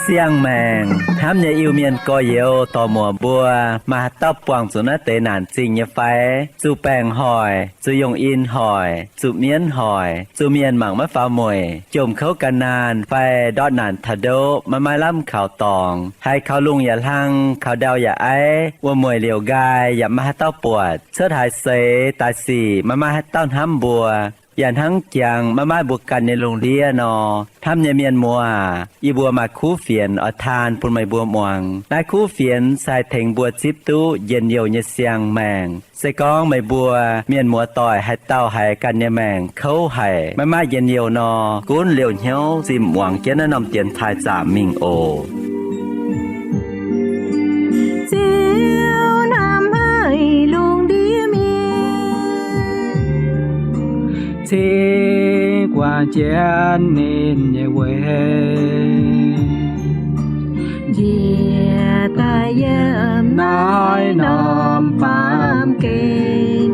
Siang-maengc hnamv nyei Iu-Mienh gorx-youz dorc-muoc mbuo, maaih haaix dauh buangh zuqc naaiv deix naanc zingh nyei fai? Zuqc baengc hoic, zuqc yongh in hoic, zuqc mienv hoic, zuqc mienh mangc maiv faaux mueic, jomc kouv gan naanh fai ndortv naanc taux ndoqv maiv maaih lamh kaux dorngx, haiz kaux lungh yaac hlang, kaux ndau yaac aiv, wuom-mueic liouc nqaai yaac maiv maaih haaix dauh buatc, cuotv haaix seix daaih sic maiv maaih haaix dauh hnamv mbuo, yaac hnangv jangx maiv maaih mbuo ganh nyei lungh ndiev nor, hnamv nyei mienh muoz aac, yie mbuo maaih kuv fienx oix taan bun meih mbuo muangx. Naaiv kuv fienx se haih tengx mbuo zipv duqv njien-youh nyei siang-maengc. Se gorngv meih mbuo mienh muoz-doic haaix dauh haiz ganh nyei maengc kouv haic, maiv maaih njien-youh nor, gunv liouh hnyouv zinh muangx jienv naaiv norm dienx taaih zaamc mingh oc. Ziouv hnamv haic lungh ndiev mienh, cingx guangc jienv ninh nyei weic, njiec daaih yiem naaiv norm baamh gen,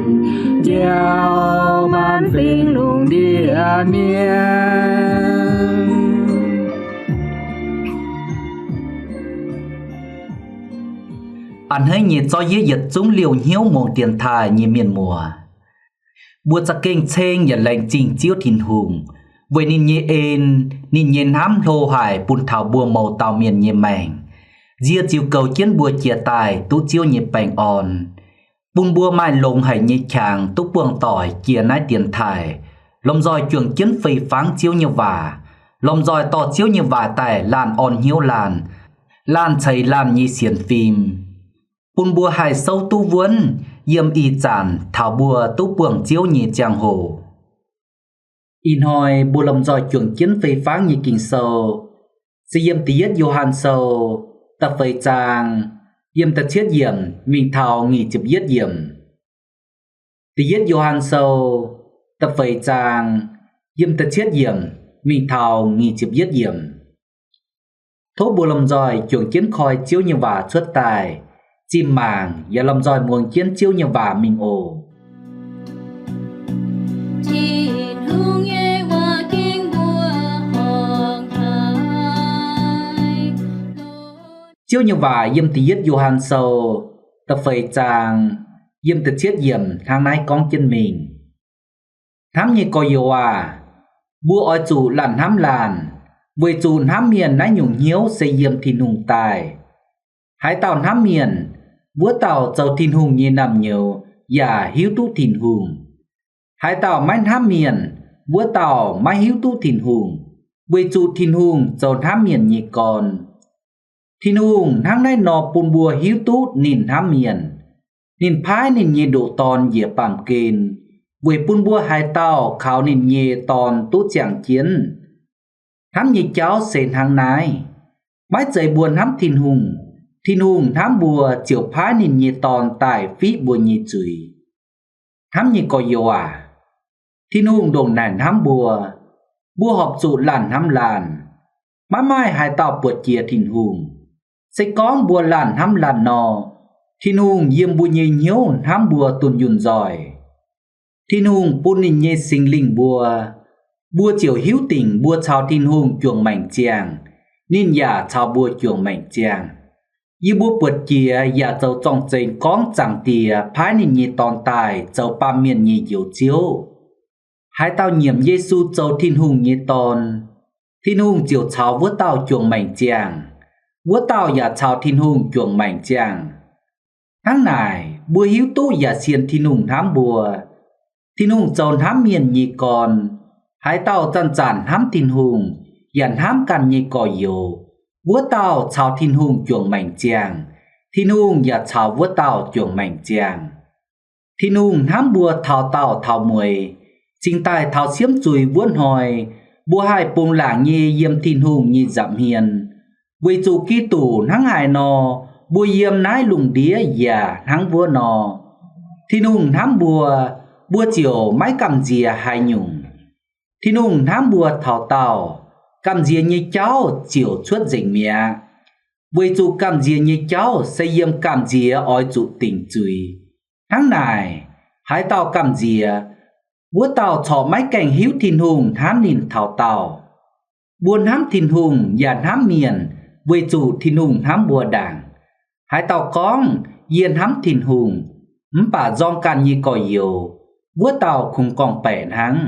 njoux maanc fingx lungh ndiev mienh. A'hneiv nyei zorqv yiev yietc zungv liouh hnyouv mungz dienx taaih nyei mienh muoz, mbuo za'gengh ceng yaac laengz zingh Ziouv Tin-Hungh weic ninh nyei en, ninh nyei hnamv hlo haic bun taux mbuo mouz dauh mienh nyei maengc, nzie ziux goux jienv mbuo jiex daaih duqv Ziouv nyei baengh orn, bun mbuo maaih longx haic nyei qangx duqv buangh doic jiex naaiv dienx taaih, lomh nzoih juangc jienv fei fangv Ziouv nyei waac, lomh nzoih dorh Ziouv nyei waac daaih laanh orn hnyouv laanh, laanh ceix laanh nyei sienx fim, bun mbuo haih souv duqv wuonv yiem ih zanc taux mbuo duqv buangh Ziouv nyei ziangh hoc. Ih hnoi mbuo lomh nzoih juangc jienv fei fangv nyei Ging-Sou se yiem Da'yietv Yo^han Sou da'feix zaang, yiem da'cietv yiemc mingh taux nyic ziepc yietv yiemc. Da'yietv Yo^han Sou da'feix zaang, yiem da'cietv yiemc mingh taux nyic ziepc yietv yiemc. Tov mbuo lomh nzoih juangc jienv koi Ziouv nyei waac cuotv daaih, zinh mangc yaac lomh nzoih muangx jienv Ziouv nyei waac mingh oc. Tin-Hungh nyei waac ging mbuo horngc haic. Ziouv nyei waac yiem Da'yietv Yo^han Sou da'feix zaang, yiem da'cietv yiemc hnangv naaiv gorngv jienv mingh. Hnamv nyei gorx-youz aac, mbuo oix zuqc laanh hnamv laanh, weic zuqc hnamv mienh naaiv nyungc hnyouv se yiem Tin-Hungh daaih. Haaix dauh hnamv mienh, wuov dauh zoux Tin-Hungh nyei naamh nyouz yaac hiuv duqv Tin-Hungh. Haaix dauh maiv hnamv mienh, wuov dauh maiv hiuv duqv Tin-Hungh, weic zuqc Tin-Hungh zoux hnamv mienh nyei gorn. Tin-Hungh hnangv naaiv nor bun mbuo hiuv duqv ninh hnamv mienh. Ninh paaiv ninh nyei ndoqc Dorn njiec baamh gen, weic bun mbuo haaix dauh kaux ninh nyei Dorn duqv ziangh jienv. Hnamv nyei jauv se hnangv naaiv. Maiv zeiz mbuo hnamv Tin-Hungh, Tin-Hungh hnamv mbuo ziouc paaiv ninh nyei Dorn daaih fiqv mbuo nyei zuiz. Hnamv nyei gorx-youz aac, Tin-Hungh ndongc naaic hnamv mbuo. Mbuo horpc zuqc laanh hnamv laanh. Maiv maaih haaix dauh buatc jiex Tin-Hungh. Se gorngv mbuo laanh hnamv laanh nor, Tin-Hungh yiem mbuo nyei hnyouv hnamv mbuo dunh yunh nzoih. Tin-Hungh bun ninh nyei Singx Lingh mbuo, mbuo ziouc hiuv dingc mbuo caux Tin-Hungh juangc maengc ziangh, ninh yaac caux mbuo juangc maengc ziangh. Yie mbuo buatc jiex yaac zoux zorng-zengx gorngv Zaangc Diex paaiv ninh nyei Dorn daaih zoux baamh mienh nyei Njoux Ziouv. Haaix dauh nyiemc Yesu zoux Tin-Hungh nyei Dorn, Tin-Hungh ziouc caux wuov dauh juangc maengc ziangh, wuov dauh yaac caux Tin-Hungh juangc maengc ziangh. Hnangv naaic, mbuo hiuv duqv yaac sienx Tin-Hungh hnamv mbuo. Tin-Hungh zoux hnamv mienh nyei gorn. Haaix dauh zanc-zanc hnamv Tin-Hungh yaac hnamv ganh nyei gorx-youz, wuov dauh caux Tin-Hungh juangc maengc ziangh, Tin-Hungh yaac caux wuov dauh juangc maengc ziangh. Tin-Hungh hnamv mbuo taux daauh taux mueiz, cingx daaih taux siemv zuiz wuov hnoi, mbuo haih bungx laangc nyei yiem Tin-Hungh nyei nza'hmien. Weic zuqc Giduc hnangv haaix nor, mbuo yiem naaiv lungh ndiev yaac hnangv wuov nor. Tin-Hungh hnamv mbuo, mbuo ziouc maiv gamh nziex haaix nyungc. Tin-Hungh hnamv mbuo taux daauh, gamh nziex nyei jauv ziouc cuotv nzengc mi'aqv. Weic zuqc gamh nziex nyei jauv se yiem gamh nziex oix zuqc dingc zuiz. Hnangv naaic, haaix dauh gamh nziex, wuov dauh corc maiv gaengh hiuv Tin-Hungh hnamv ninh taux daauh. Mbuo hnamv Tin-Hungh yaac hnamv mienh weic zuqc Tin-Hungh hnamv mbuo ndaangc. Haaix dauh gorngv, Yie hnamv Tin-Hungh, mv baac nzorng ganh nyei gorx-youz, wuov dauh kungx gorngv-baeqc hnangv.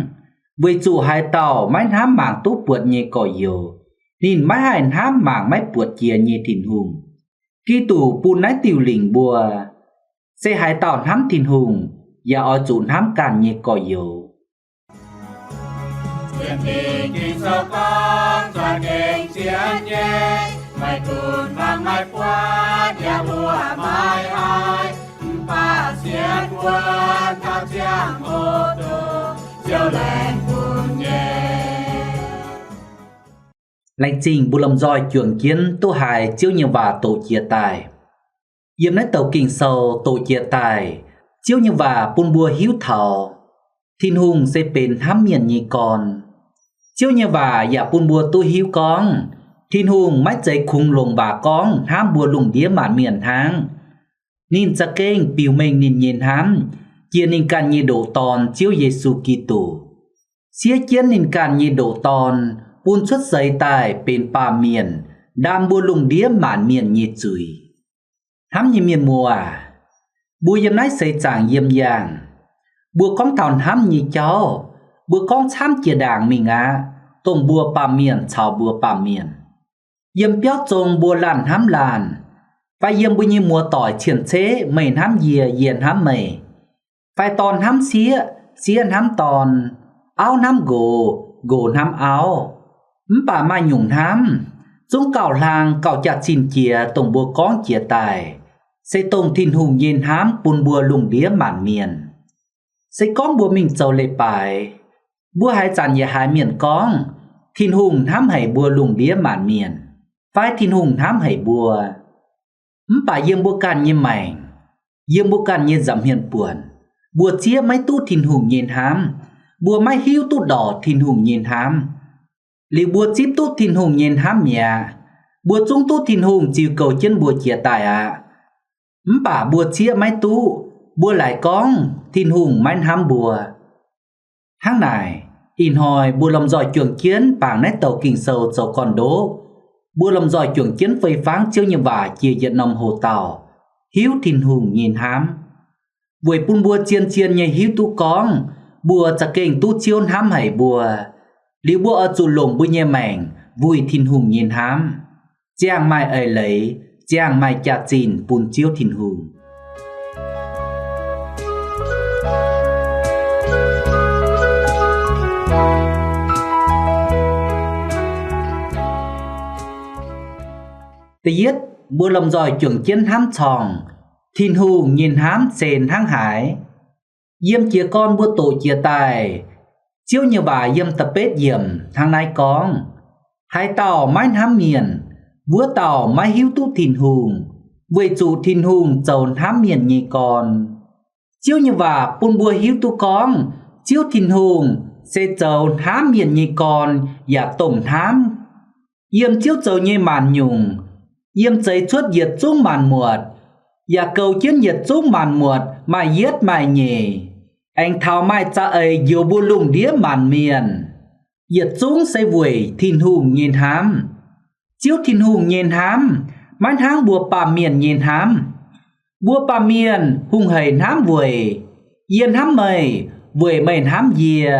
Weic zuqc haaix dauh maiv hnamv mangc duqv buatc nyei gorx-youz, ninh maiv haih hnamv mangc maiv buatc jiex nyei Tin-Hungh. Giduc bun naaiv diuh lingc mbuo, se haaix dauh hnamv Tin-Hungh, yaac oix zuqc hnamv ganh nyei gorx-youz. Laengz zingh mbuo lomh nzoih juangc jienv duqv haiz Ziouv nyei waac doqc jiex daaih. Yiem naaiv douc Ging-Sou doqc jiex daaih, Ziouv nyei waac bun mbuo hiuv taux Tin-Hungh se benx hnamv mienh nyei gorn. Ziouv nyei waac yaac bun mbuo duqv hiuv gorngv Tin-Hungh maiv zeiz kungx longc waac gorngv hnamv mbuo lungh ndiev maanc mienh hnangv. Ninh za'gengh biux mengh ninh nyei hnamv jiex ninh ganh nyei ndoqc Dorn, Ziouv Yesu Giduc, siev jienv ninh ganh nyei ndoqc Dorn bun cuotv seix daaih benx baamh mienh, ndaam mbuo lungh ndiev maanc mienh nyei zuiz. Hnamv nyei mienh muoz aac, mbuo yiem naaiv seix zaangc yiem yangh, mbuo gorngv taux hnamv nyei jauv, mbuo gorngv camv jiex ndaangc mingh aqv, dongh mbuo baamh mienh caux mbuo baamh mienh. Yiem biauv zong mbuo laanh hnamv laanh, fai yiem mbuo nyei muoz-doic cien-ceqv, meih hnamv yie, yie hnamv meih, fai dorn hnamv sieqv, sieqv hnamv dorn, auv hnamv nqox, nqox hnamv auv. Mv baac maaih nyungc hnamv, zungv gauh hlang gauh jaax-zinh jiex dongh mbuo gorngv jiex daaih, se dongh Tin-Hungh nyei hnamv bun mbuo lungh ndiev maanc mienh. Se gorngv mbuo mingh zoux leiz-baaix, mbuo haaix zanc yaac haiz mienh gorngv, Tin-Hungh hnamv haic mbuo lungh ndiev maanc mienh, fai Tin-Hungh hnamv haic mbuo. Mv baac yiem mbuo ganh nyei maengc, yiem mbuo ganh nyei nza'hmien buonc, mbuo zieqv maiv duqv Tin-Hungh nyei hnamv. Mbuo maiv hiuv duqv ndorpc Tin-Hungh nyei hnamv. Liuz mbuo zipv duqv Tin-Hungh nyei hnamv mi'aqv. Mbuo zungv duqv Tin-Hungh ziux goux jienv mbuo jiex daaih aqv. Mv baac mbuo zieqv maiv duqv, mbuo laaic gorngv Tin-Hungh maiv hnamv mbuo. Hnangv naaic, ih hnoi mbuo lomh nzoih juangc jienv bangc naaiv douc Ging-Sou zoux gorn-ndoqv. Mbuo lomh nzoih juangc jienv fei fangv Ziouv nyei waac jiex yietc norm hoc-dauh, hiuv Tin-Hungh nyei hnamv, weic bun mbuo zien-zien nyei hiuv duqv gorngv mbuo za'gengh duqv Ziouv hnamv haic mbuo. Liuz mbuo oix zuqc longc mbuo nyei maengc wuic Tin-Hungh nyei hnamv, ziangh maaih eix leiz, ziangh maaih jaax-zinh bun Ziouv Tin-Hungh. Da'yietv, mbuo lomh nzoih juangc jienv hnamv corngh Tin-Hungh nyei hnamv se hnangv haaix. Yiem jiez gorn mbuo doqc jiex daaih, Ziouv nyei waac yiem da'betv yiemc hnangv naaiv gorngv, haaix dauh maiv hnamv mienh, wuov dauh maiv hiuv duqv Tin-Hungh, weic zuqc Tin-Hungh zoux hnamv mienh nyei gorn. Ziouv nyei waac bun mbuo hiuv duqv gorngv Ziouv Tin-Hungh se zoux hnamv mienh nyei gorn yaac dongh hnamv. Yiem Ziouv zoux nyei maanc nyungc, yiem zeix cuotv yietc zungv maanc muotc, yaac goux jienv yietc zungv maanc muotc maaih yietv maaih nyeic, aengx taux maaih za'eix njoux mbuo lungh ndiev maanc mienh, yietc zungv se weic Tin-Hungh nyei hnamv. Ziouv Tin-Hungh nyei hnamv maiv hnangv mbuo baamh mienh nyei hnamv. Mbuo baamh mienh hungh hec hnamv weic, yie hnamv meih weic meih hnamv yie.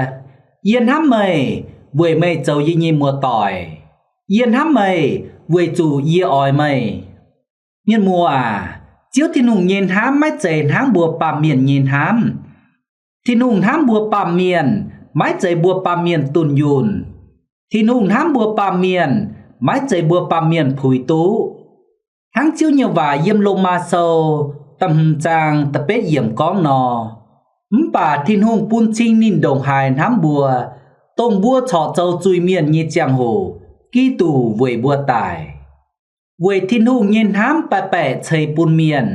Yie hnamv meih weic meih zoux yie nyei muoz-doic. Yie hnamv meih weic zuqc yie oix meih. Mienh muoz aac, Ziouv Tin-Hungh nyei hnamv maiv zeiz hnangv mbuo baamh mienh nyei hnamv. Tin-Hungh hnamv mbuo baamh mienh maiv zeiz mbuo baamh mienh dunh yunh. Tin-Hungh hnamv mbuo baamh mienh maiv zeiz mbuo baamh mienh puix duqv. Hnangv Ziouv nyei waac yiem Lomaa Sou da'hmz zaang da'betv yiemc gorngv nor, mv baac Tin-Hungh bun cing ninh ndongc haaix hnamv mbuo, dongh mbuo corc zoux zuiz-mienh nyei ziangh hoc, Giduc weic mbuo daic. Weic Tin-Hungh nyei hnamv baeqc baeqc ceix bun mienh.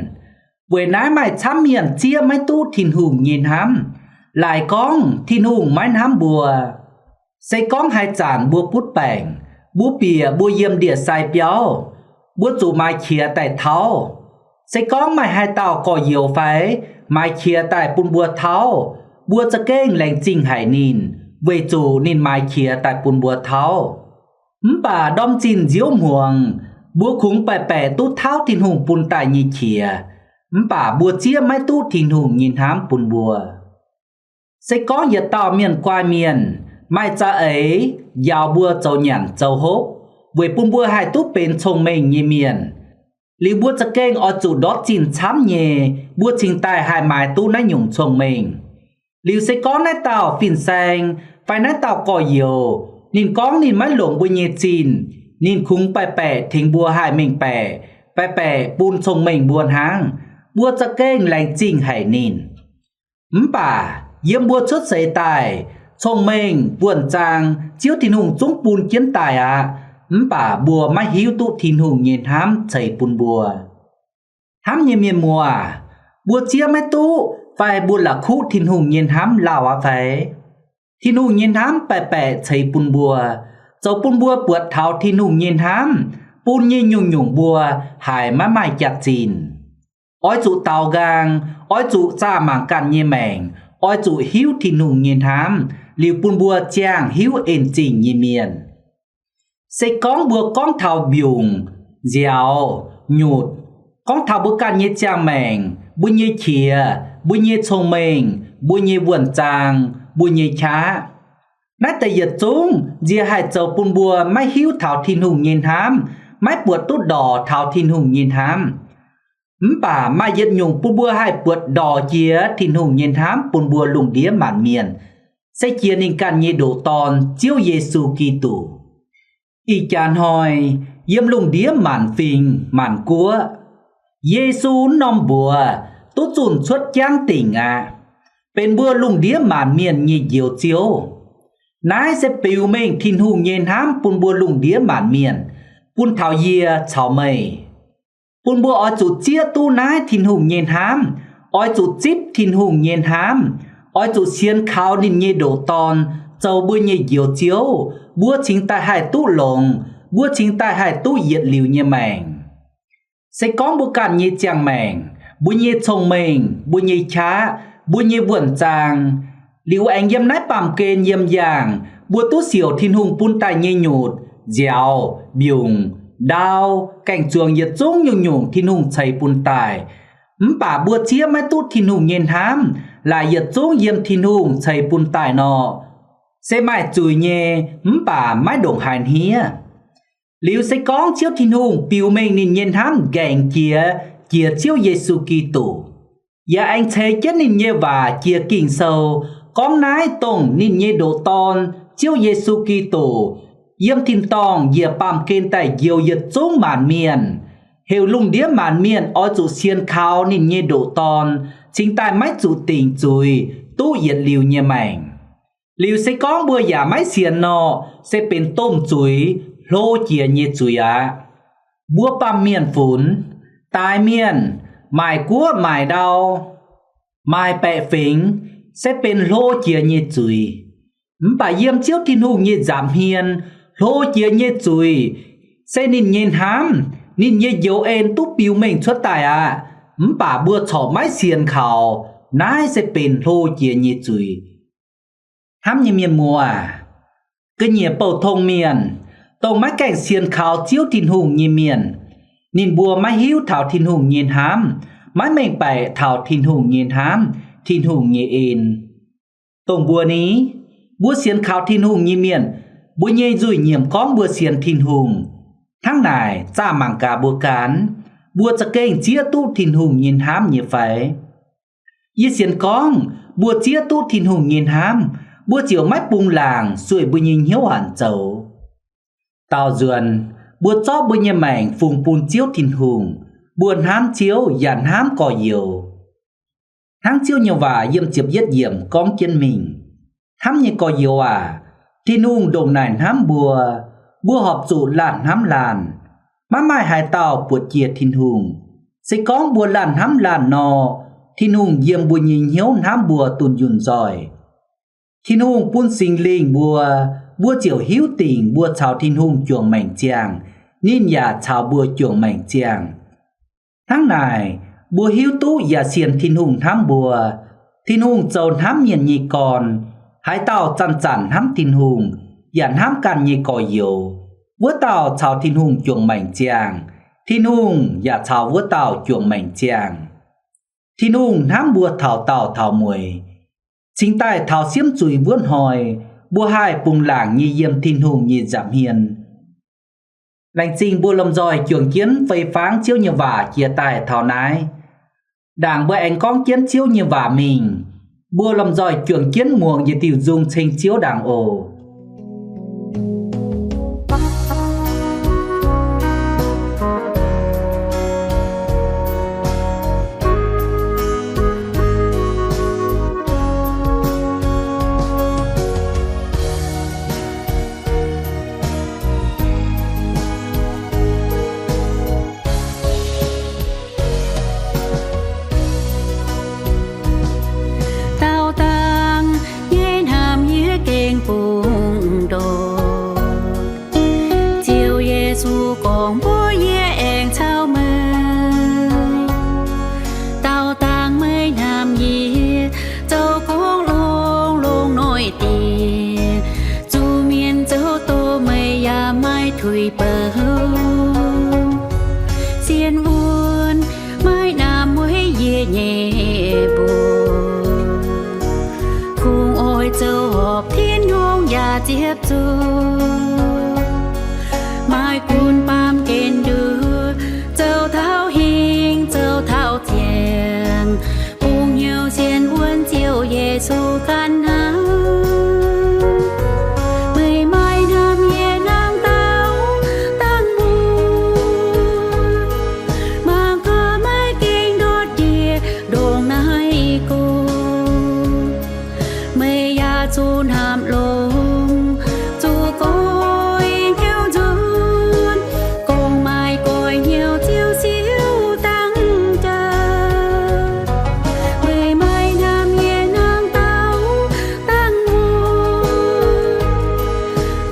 Weic naaiv maaih camv mienh zieqv maiv duqv Tin-Hungh nyei hnamv, laaic gorngv Tin-Hungh maiv hnamv mbuo. Se gorngv haaix zanc mbuo butv baengc, Mbuo bieqc mbuo yiem ndie-sai biauv, mbuo zuqc maaiz qiex daaih tauv. Se gorngv maaih haaix dauh gorx-youz fai maaiz qiex daaih bun mbuo tauv, mbuo za'gengh laengz zingh haic ninh, weic zuqc ninh maaiz qiex daaih bun mbuo tauv. Mv baac ndorm zinh nziouv hmuangx, mbuo kungx baeqc baeqc duqv tauv Tin-Hungh bun daaih nyei qiex, mv baac mbuo zieqv maiv duqv Tin-Hungh nyei hnamv bun mbuo. Se gorngv yietc dauh mienh guai mienh maaih za'eix njaaux mbuo zoux nyanc zoux hopv, weic bun mbuo haih duqv benx cong-mengh nyei mienh, liuz mbuo za'gengh oix zuqc ndortv zinh camv nyei, mbuo cingx daaih haih maaiz duqv naaiv nyungc cong-mengh. Liuz se gorngv naaiv dauh fin-saeng fai naaiv dauh gorx-youz ninh gorngv ninh maiv longc mbuo nyei zinh, ninh kungx baeqc baeqc tengx mbuo haih mengh baeqc, baeqc baeqc bun cong-mengh mbuo hnangv, mbuo za'gengh laengz zingh haic ninh. Mv baac yiem mbuo cuotv seix daaih, cong-mengh, wuonh zaang Ziouv Tin-Hungh zungv bun jienv daaih aqv. Mv baac mbuo maiv hiuv duqv Tin-Hungh nyei hnamv ceix bun mbuo. Hnamv nyei mienh muoz, mbuo zieqv maiv duqv fai mbuo la'kuqv Tin-Hungh nyei hnamv lauh aqv fai? Tin-Hungh nyei hnamv baeqc baeqc ceix bun mbuo, zoux bun mbuo buatc taux Tin-Hungh nyei hnamv bun nyei nyungc-nyungc mbuo haiz maiv maaih jaax-zinh. Oix zuqc daaux nqaang, oix zuqc zaah mangc ganh nyei maengc, oix zuqc hiuv Tin-Hungh nyei hnamv, liuz bun mbuo ziangh hiuv en-zingh nyei mienh. Se gorngv mbuo gorngv taux mbiungc, nziaaux, nyutc, gorngv taux mbuo ganh nyei ziangh maengc, mbuo nyei qiex, mbuo nyei cong-mengh, mbuo nyei wuonh zaang, mbuo nyei qaqv, naaiv deix yietc zungv nziex haih zoux bun mbuo maiv hiuv taux Tin-Hungh nyei hnamv, maiv buatc duqv ndorqc taux Tin-Hungh nyei hnamv. Mv baac maaih yietc nyungc bun mbuo haih buatc ndorqc jiex Tin-Hungh nyei hnamv bun mbuo lungh ndiev maanc mienh, se jiex ninh ganh nyei ndoqc Dorn, Ziouv Yesu Giduc. Ih jaax hnoi, yiem lungh ndiev maanc fingx maanc guoqv, Yesu norm mbuox duqv zunh cuotv jangv dingc aqv, benx mbuo lungh ndiev maanc mienh nyei Njoux Ziouv. Naaiv se biux mengh Tin-Hungh nyei hnamv bun mbuo lungh ndiev maanc mienh, bun taux yie caux meih, bun mbuo oix zuqc zieqv duqv naaiv Tin-Hungh nyei hnamv, oix zuqc zipv Tin-Hungh nyei hnamv, oix zuqc sienx kaux ninh nyei ndoqc Dorn zoux mbuo nyei Njoux Ziouv, mbuo cingx daaih haih duqv longx, mbuo cingx daaih haih duqv yietc liuz nyei maengc. Se gorngv mbuo ganh nyei ziangh maengc, mbuo nyei cong-mengh, mbuo nyei qaqv, mbuo nyei wuonh zaang, liuz aengx yiem naaiv baamh gen yiem yangh, mbuo duqv siouc Tin-Hungh bun daaih nyei nyutc, nziaaux, mbiungc, ndau, gaeng-zuangx yietc zungv nyungc-nyungc Tin-Hungh ceix bun daaih, mv baac mbuo zieqv maiv duqv Tin-Hungh nyei hnamv, laaic yietc zungv yiem Tin-Hungh ceix bun daaih nor, se maaih zuiz nyei, mv baac maiv ndongc haaix hniev. Liuz se gorngv Ziouv Tin-Hungh biux mengh ninh nyei hnamv nqaengc jiex, jiex Ziouv Yesu Giduc, yaac aengx ceix jienv ninh nyei waac jiex Ging-Sou, gorngv naaiv dongh ninh nyei ndoqc Dorn, Ziouv Yesu Giduc, yiem tin-dorngh njiec baamh gen daaih njoux yietc zungv maanc mienh, heuc lungh ndiev maanc mienh oix zuqc sienx kaux ninh nyei ndoqc Dorn, cingx daaih maiv zuqc dingc zuiz, duqv yietc liuz nyei maengc. Liuz se gorngv mbuo yaac maiv sienx nor, se benx domh zuiz, hlo jiex nyei zuiz aqv. Mbuo baamh mienh funx, daaix mienh, maaic guoqv maaic ndau, maaic baeqc fingx, se benx hlo jiex nyei zuiz. Mv baac yiem Ziouv Tin-Hungh nyei nza'hmien, hlo jiex nyei zuiz se ninh nyei hnamv, ninh nyei njoux en duqv biux mengh cuotv daaih aqv. Mv baac mbuo corc maiv sienx kaux, naaiv se benx hlo jiex nyei zuiz. Hnamv nyei mienh muoz, ga'nyiec bouh tong mienh, dongh maiv gaengh sienx kaux Ziouv Tin-Hungh nyei mienh, ninh mbuo maiv hiuv taux Tin-Hungh nyei hnamv, maiv mengh baeqc taux Tin-Hungh nyei hnamv, Tin-Hungh nyei en. Dongh mbuo ni, mbuo sienx kaux Tin-Hungh nyei mienh, mbuo nyei nzuih nyiemc gorngv mbuo sienx Tin-Hungh. Hnangv naaic, zaah mangc gaax mbuo ganh, mbuo za'gengh zieqv duqv Tin-Hungh nyei hnamv nyei fai? Yie sienx gorngv mbuo zieqv duqv Tin-Hungh nyei hnamv, mbuo ziouc maiv bungx laangc sueih mbuo nyei hnyouv hanc zoux. Daaux nzuonx, mbuo zorqv mbuo nyei maengc fungx bun Ziouv Tin-Hungh, mbuo hnamv Ziouv yaac hnamv gorx-youz. Hnangv Ziouv nyei waac yiem ziepc yietv yiemc gorngv jienv mingh, hnamv nyei gorx-youz aac, Tin-Hungh ndongc naaic hnamv mbuo, mbuo horpc zuqc laanh hnamv laanh. Maiv maaih haaix dauh buoqc jiex Tin-Hungh. Se gorngv mbuo laanh hnamv laanh nor, Tin-Hungh yiem mbuo nyei hnyouv hnamv mbuo dunh yunh nzoih. Tin-Hungh bun Singx Lingh mbuo, mbuo ziouc hiuv dingc mbuo caux Tin-Hungh juangc maengc ziangh, ninh yaac caux mbuo juangc maengc ziangh. Hnangv naaic, mbuo hiuv duqv yaac sienx Tin-Hungh hnamv mbuo. Tin-Hungh zoux hnamv mienh nyei gorn. Haaix dauh zanc-zanc hnamv Tin-Hungh yaac hnamv ganh nyei gorx-youz, wuov dauh caux Tin-Hungh juangc maengc ziangh, Tin-Hungh yaac caux wuov dauh juangc maengc ziangh. Tin-Hungh hnamv mbuo taux daauh taux mueiz. Cingx daaih taux siemv zuiz wuov hnoi, mbuo haih bungx laangc nyei yiem Tin-Hungh nyei nza'hmien. Laengz zingh mbuo lomh nzoih juangc jienv fei-fangv Ziouv nyei waac jiex daaih taux naaiv. Ndaangc mbuo aengx gorngv jienv Ziouv nyei waac mingh, mbuo lomh nzoih juangc jienv muangx yietc diuh nzung ceng Ziouv ndaangc oc. Daauh dangh nyei hnamv yie gengh bungx ndortv. Ziouv Yesu gorngv mbuox yie aengx caux meih, daauh dangh meih hnamv yie, zoux gorngv longx-longx noic dieh, zuqc mienh zoux doqc meih yaac maaih tuix bouh. Sienx wuonh maiv hnamv weic yie nyei mbuox, kungx oix zoux horpc Tin-Hungh yaac ziepc zuoqv. Maaih gunv baamh gen nduov, zoux taux hingh zoux taux ziangh, bungx hnyouv sienx wuonh Ziouv Yesu ganh hnangv. Meih maaih hnamv yie hnangv daauh dangh mbuo, mangc gaax meih gengh ndortv njiec ndongc naaiv go. Meih yaac zuqc hnamv longx, zuqc goiv hnyouv nzunc, gorngv maaih goiv hnyouv ziouc siouc dangv jaax. Meih maaih hnamv yie hnangv daauh dangh mbuo,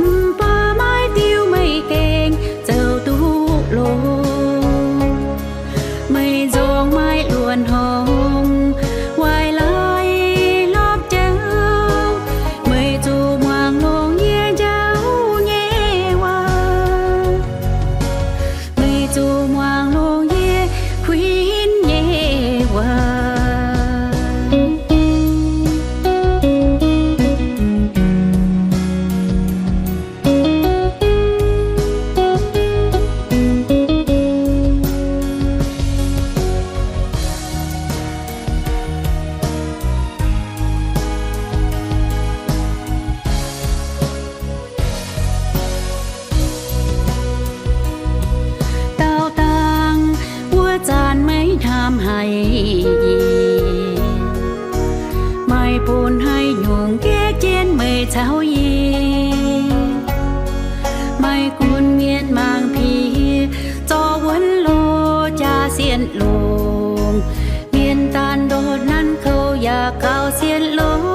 mv baac maaih diuh meih gengh zoux duqv longx. Meih nzorng maaih luonx hngongx, waaic laaix hlopv jauv. Meih zuqc muangx longx yie njaaux nyei waac. Meih zuqc muangx longx yie kuinx nyei waac. Daauh dangh wuov zanc meih hnamv haic yie, meih bun haic nyungc gatv jienv meih caux yie. Maaih gunv mienh mangc piex zorqv wuonv loz jaax sienx longx, mienh daanh ndortv nanv kouv yaac gaux sienx longx.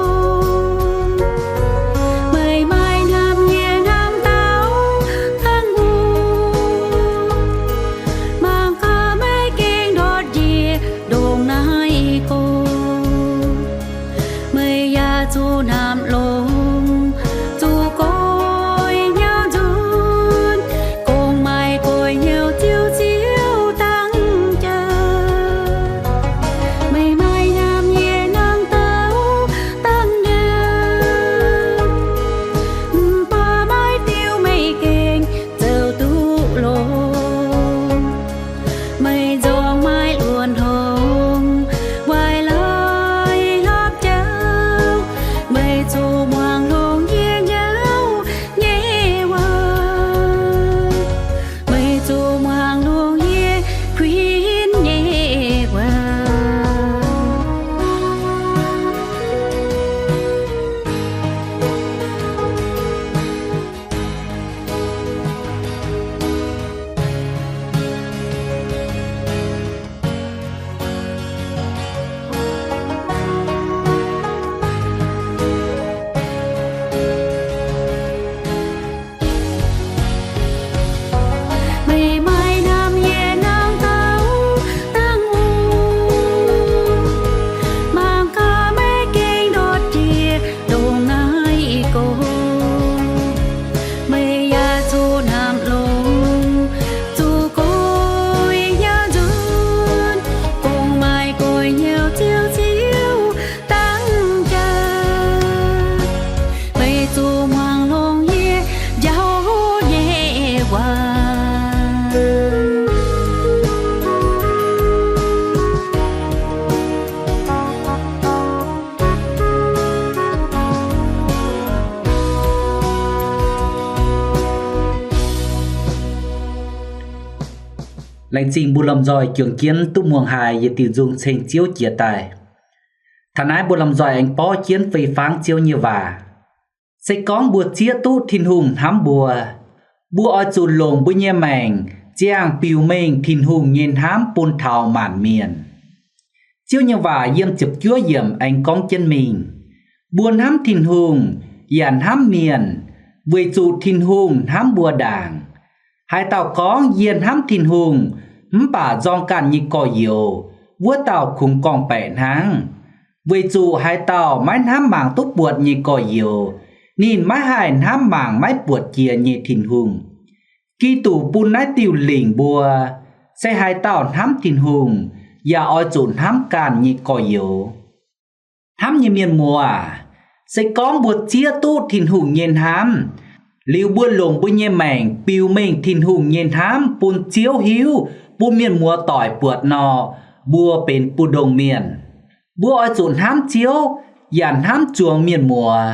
Meih maaih hnamv yie hnangv daauh dangh mbuo, mangc gaax meih gengh ndortv njiec ndongc naaiv go. Meih yaac zuqc hnamv longx, zuqc goiv hnyouv nzunc, gorngv maaih goiv hnyouv ziouc siouc dangv jaax. Meih maaih hnamv yie hnangv daauh dangh Laengz zingh mbuo lomh nzoih juangc jienv duqv muangx haiz yietc diuh nzung ceng Ziouv jiex daaih. Taux naaiv mbuo lomh nzoih aengx borv jienv fei fangv Ziouv nyei waac. Se gorngv mbuo zieqv duqv Tin-Hungh hnamv mbuo, mbuo oix zuqc longc mbuo nyei maengc ziangh biux mengh Tin-Hungh nyei hnamv bun taux maanc mienh. Ziouv nyei waac yiem ziepc juov yiemc aengx gorngv jienv mingh, mbuo hnamv Tin-Hungh yaac hnamv mienh, weic zuqc Tin-Hungh hnamv mbuo ndaangc. Haaix dauh gorngv, Yie hnamv Tin-Hungh, mv baac nzorng ganh nyei gorx-youz, wuov dauh kungx gorngv-baeqc hnangv. Weic zuqc haaix dauh maiv hnamv mangc duqv buatc nyei gorx-youz, ninh maiv haih hnamv mangc maiv buatc jiex nyei Tin-Hungh. Giduc bun naaiv diuh lingc mbuo, se haaix dauh hnamv Tin-Hungh, yaac oix zuqc hnamv ganh nyei gorx-youz. Hnamv nyei mienh muoz aac, se gorngv mbuo zieqv duqv Tin-Hungh nyei hnamv, liuz mbuo longc mbuo nyei maengc biux mengh Tin-Hungh nyei hnamv bun Ziouv hiuv, bun mienh muoz doic buatc nor, mbuo benx buoz-ndongh mienh. Mbuo oix zuqc hnamv Ziouv yaac hnamv zuangx mienh muoz.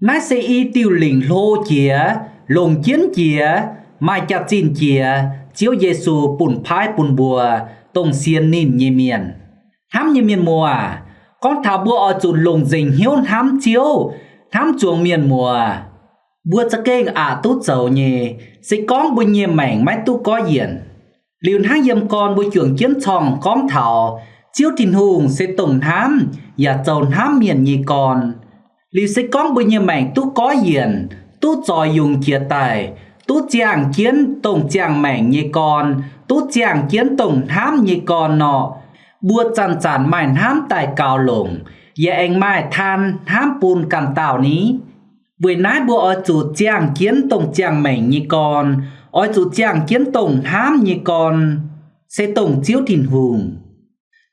Naaiv se i diuh lingc hlo jiex, longc jienv jiex, maaih jaax-zinh jiex, Ziouv Yesu bun paaiv bun mbuo, dongh sienx ninh nyei mienh. Hnamv nyei mienh muoz aac, gorngv taux mbuo oix zuqc longc nzengc hnyouv hnamv Ziouv, hnamv zuangx mienh muoz, mbuo za'gengh aqc duqv zoux nyei, se gorngv mbuo nyei maengc maiv duqv goiv yienc. Liuz hnangv yiem gorn mbuo juangc jienv corngh gorngv taux, Ziouv Tin-Hungh se dongh hnamv yaac zoux hnamv mienh nyei gorn. Liuz se gorngv mbuo nyei maengc duqv goiv yienc, duqv zoix yungz jiex daaih, duqv ziangh jienv dongh ziangh maengc nyei gorn, duqv ziangh jienv dongh hnamv nyei gorn nor, mbuo zanc-zanc maaih hnamv daaih gaux longc, yaac aengx maaih taan hnamv bun ganh dauh ni. Weic naaiv mbuo oix zuqc ziangh jienv dongh ziangh maengc nyei gorn, oix zuqc ziangh jienv dongh hnamv nyei gorn, se dongh Ziouv Tin-Hungh.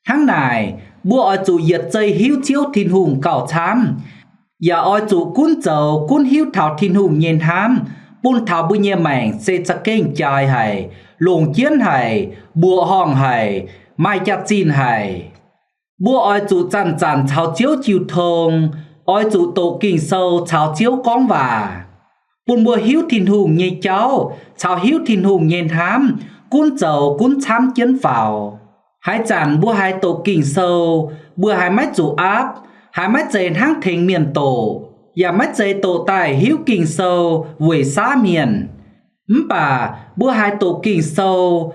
Hnangv naaic, mbuo oix zuqc yietc zei hiuv Ziouv Tin-Hungh gauh camv, yaac oix zuqc gunv zoux gunv hiuv taux Tin-Hungh nyei hnamv, bun taux mbuo nyei maengc se za'gengh jaaix haic, longc jienv haic, mbuoqc horngh haic, maaih jaax-zinh haic. Mbuo oix zuqc zanc-zanc caux Ziouv jiu tong, oix zuqc doqc Ging-Sou caux Ziouv gorngv waac, bun mbuo hiuv Tin-Hungh nyei jauv caux hiuv Tin-Hungh nyei hnamv gunv zoux gunv camv jienv faaux. Haaix zanc mbuo haiz doqc Ging-Sou, mbuo haiz maiv zuqc aapv, haiz maiv zeiz hnangv tengx mienh doqc, yaac maiv zeiz doqc daaih hiuv Ging-Sou weic saav mienh. Mv baac mbuo haiz doqc Ging-Sou,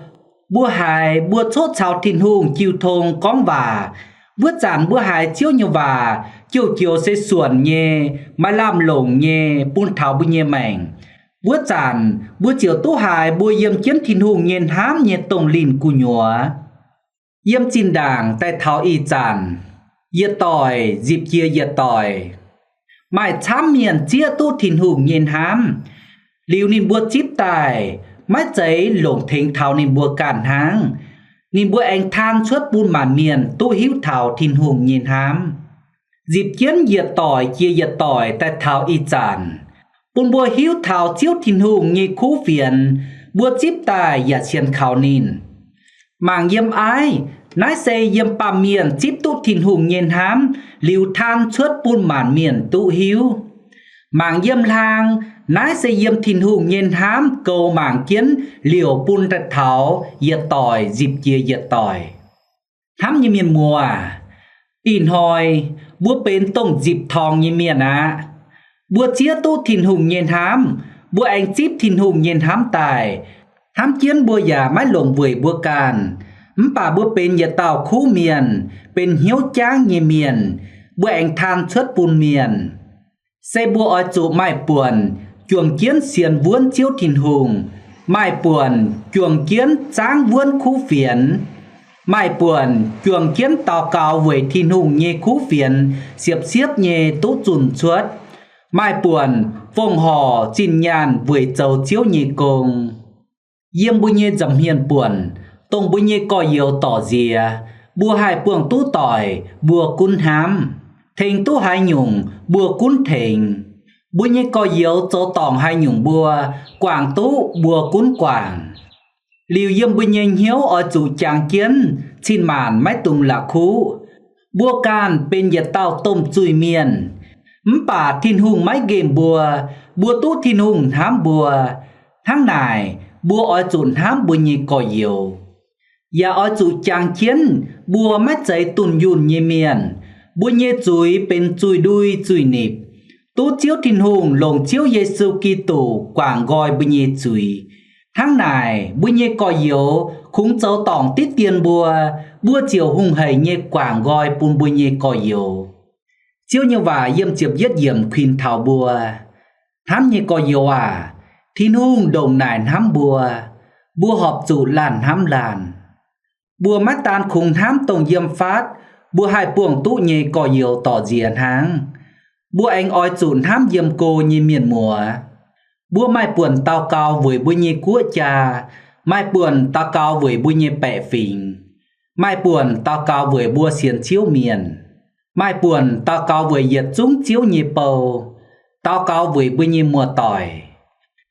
mbuo haiz mbuo coqv caux Tin-Hungh jiu tong gorngv waac, wuov zanc mbuo haiz Ziouv nyei waac joux-joux se suonc nyei, maaih lamh longc nyei bun taux mbuo nyei maengc. Wuov zanc mbuo ziouc duqv haiz mbuo yiem jienv Tin-Hungh nyei hnamv nyei dongh linh gu'nyuoz. Yiem zinh ndaangc daaih taux ih zanc, yietc doic nzipc jiex yietc doic, maaih camv mienh zieqv duqv Tin-Hungh nyei hnamv, liuz ninh mbuo zipv daaih, maiv zeiz longc tengx taux ninh mbuo ganh hnangv. Ninh mbuo aengx taan cuotv bun maanc mienh duqv hiuv taux Tin-Hungh nyei hnamv. Nzipc jienv yietc doic jiex yietc doic daaih taux ih zanc, bun mbuo hiuv taux Ziouv Tin-Hungh nyei kuv fienx, mbuo zipv daaih yaac sienx kaux ninh. Mangc yiem aiv, naaiv se yiem baamh mienh zipv duqv Tin-Hungh nyei hnamv liuz taan cuotv bun maanc mienh duqv hiuv. Mangc yiem hlang, naaiv se yiem Tin-Hungh nyei hnamv goux mangc jienv liouc bun daaih taux yietc doic nzipc jiex yietc doic. Hnamv nyei mienh muoz, ih hnoi mbuo benx dongh nzipc torngx nyei mienh aqv. Mbuo zieqv duqv Tin-Hungh nyei hnamv, mbuo aengx zipv Tin-Hungh nyei hnamv daaih. Hnamv jienv mbuo yaac maiv longc weic mbuo ganh, mv baac mbuo benx yietc dauh kuv mienh, benx hnyouv jangv nyei mienh, mbuo aengx taan cuotv bun mienh. Se mbuo oix zuqc maaih buonc juangc jienv sienx wuonv Ziouv Tin-Hungh, maaih buonc juangc jienv zaangv wuonv kuv fienx, maaih buonc juangc jienv daux gaux weic Tin-Hungh nyei kuv fienx siepv-siepv nyei duqv zunh cuotv, maaih buonc fongc horc zinh nyaanh weic zoux Ziouv nyei gong. Yiem mbuo nyei nza'hmien buonc, dongh mbuo nyei gorx-youz dorc nziex, mbuo haih buangh duqv doic, mbuo gunv hnamv. Tengx duqv haaix nyungc, mbuo gunv tengx. Mbuo nyei gorx-youz zoux dorngc haaix nyungc mbuo guangc duqv, mbuo gunv guangc. Liuz yiem mbuo nyei hnyouv oix zuqc jangx jienv, cin-maanc maiv dungx la'kuqv. Mbuo ganh benx yietc dauh domh zuiz-mienh, mv baac Tin-Hungh maiv nqemh mbuo, mbuo duqv Tin-Hungh hnamv mbuo. Hnangv naaic, mbuo oix zuqc hnamv mbuo nyei gorx-youz. yaac oix zuqc jangx jienv mbuo maiv zeiz dunh yunh nyei mienh, mbuo nyei zuiz benx zuiz-ndui zuiz-nipc, duqv Ziouv Tin-Hungh longc Ziouv Yesu Giduc guangc nqoi mbuo nyei zuiz. Hnangv naaic, mbuo nyei gorx-youz kungx zoux dorngc diqv dien mbuo, mbuo ziouc hungh hec nyei guangc nqoi bun mbuo nyei gorx-youz. Ziouv nyei waac yiem ziepc yietv yiemc kuinx taux mbuo, hnamv nyei gorx-youz aac, Tin-Hungh ndongc naaic hnamv mbuo, mbuo horpc zuqc laanh hnamv laanh. Mbuo maiv daan kungx hnamv dongh yiem faatv mbuo haih buangh duqv nyei gorx-youz dorc nziex hnangv. Mbuo aengx oix zuqc hnamv yiem go nyei mienh muoz. Mbuo maaih buonc daux gaux weic mbuo nyei guoqv jaa, maaih buonc daux gaux weic mbuo nyei baeqc fingx, maaih buonc daux gaux weic mbuo sienx Ziouv mienh, maaih buonc daux gaux weic yietc zungv Ziouv nyei bou, daux gaux weic mbuo nyei muoz-doic.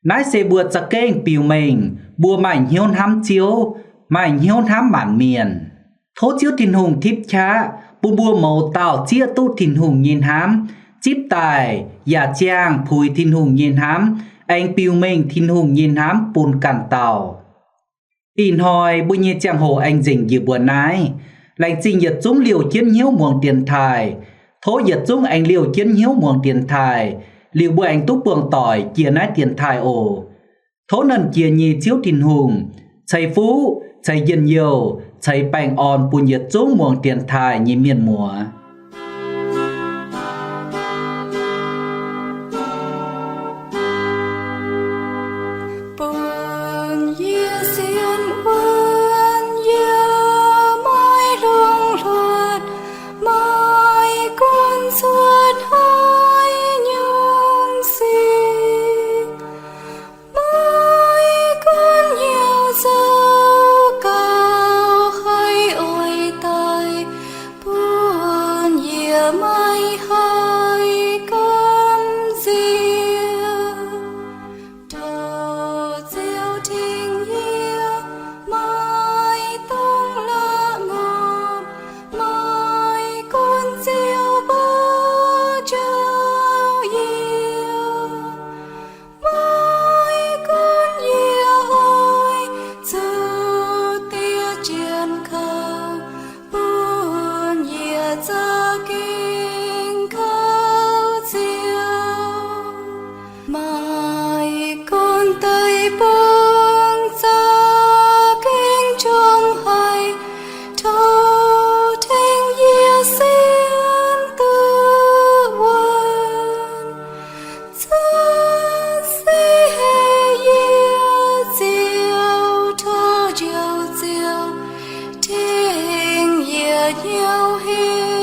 Naaiv se mbuo za'gengh biux mengh mbuo maaih hnyouv hnamv Ziouv, maaih hnyouv hnamv maanc mienh. Tov Ziouv Tin-Hungh tipv qaqv bun mbuo mouz dauh zieqv duqv Tin-Hungh nyei hnamv, zipv daaih yaac ziangh puix Tin-Hungh nyei hnamv, aengx biux mengh Tin-Hungh nyei hnamv bun ganh dauh. Ih hnoi mbuo nyei ziangh hoc aengx nzengc njiec mbuo naaiv. Laengz zingh yietc zungv liouh jienv hnyouv muangx dienx taaih. Tov yietc zungv aengx liouh jienv hnyouv muangx dienx taaih, liuz mbuo aengx duqv buangh doic jiex naaiv dienx taaih oc. Tov Nernh Jiex nyei Ziouv Tin-Hungh ceix fuqv ceix njien-youh ceix baengh orn bun yietc zungv muangx dienx taaih nyei mienh muoz. Bun yie sienx wuonv, yie maiv longc hluotv, maiv gunv cuotv haaix nyungc sic, maiv gunv hnyouv zoux gauh haih oix daaih, bun yie maiv haih gamh nziex. Tov Ziouv tengx yie, maiv dungx la'ngopv, maiv gunv Ziouv mbuo jauv yie, maiv gunv yie oix zuqc diex janx kaux, bun yie za'gengh kaux Ziouv. Maiv gunv deic-bung za'gengh qongx haic, tov tengx yie sienx duqv wuonv. Zanc se heh yie Ziouv, tov Njoux Ziouv tengx yie hnyouv heh.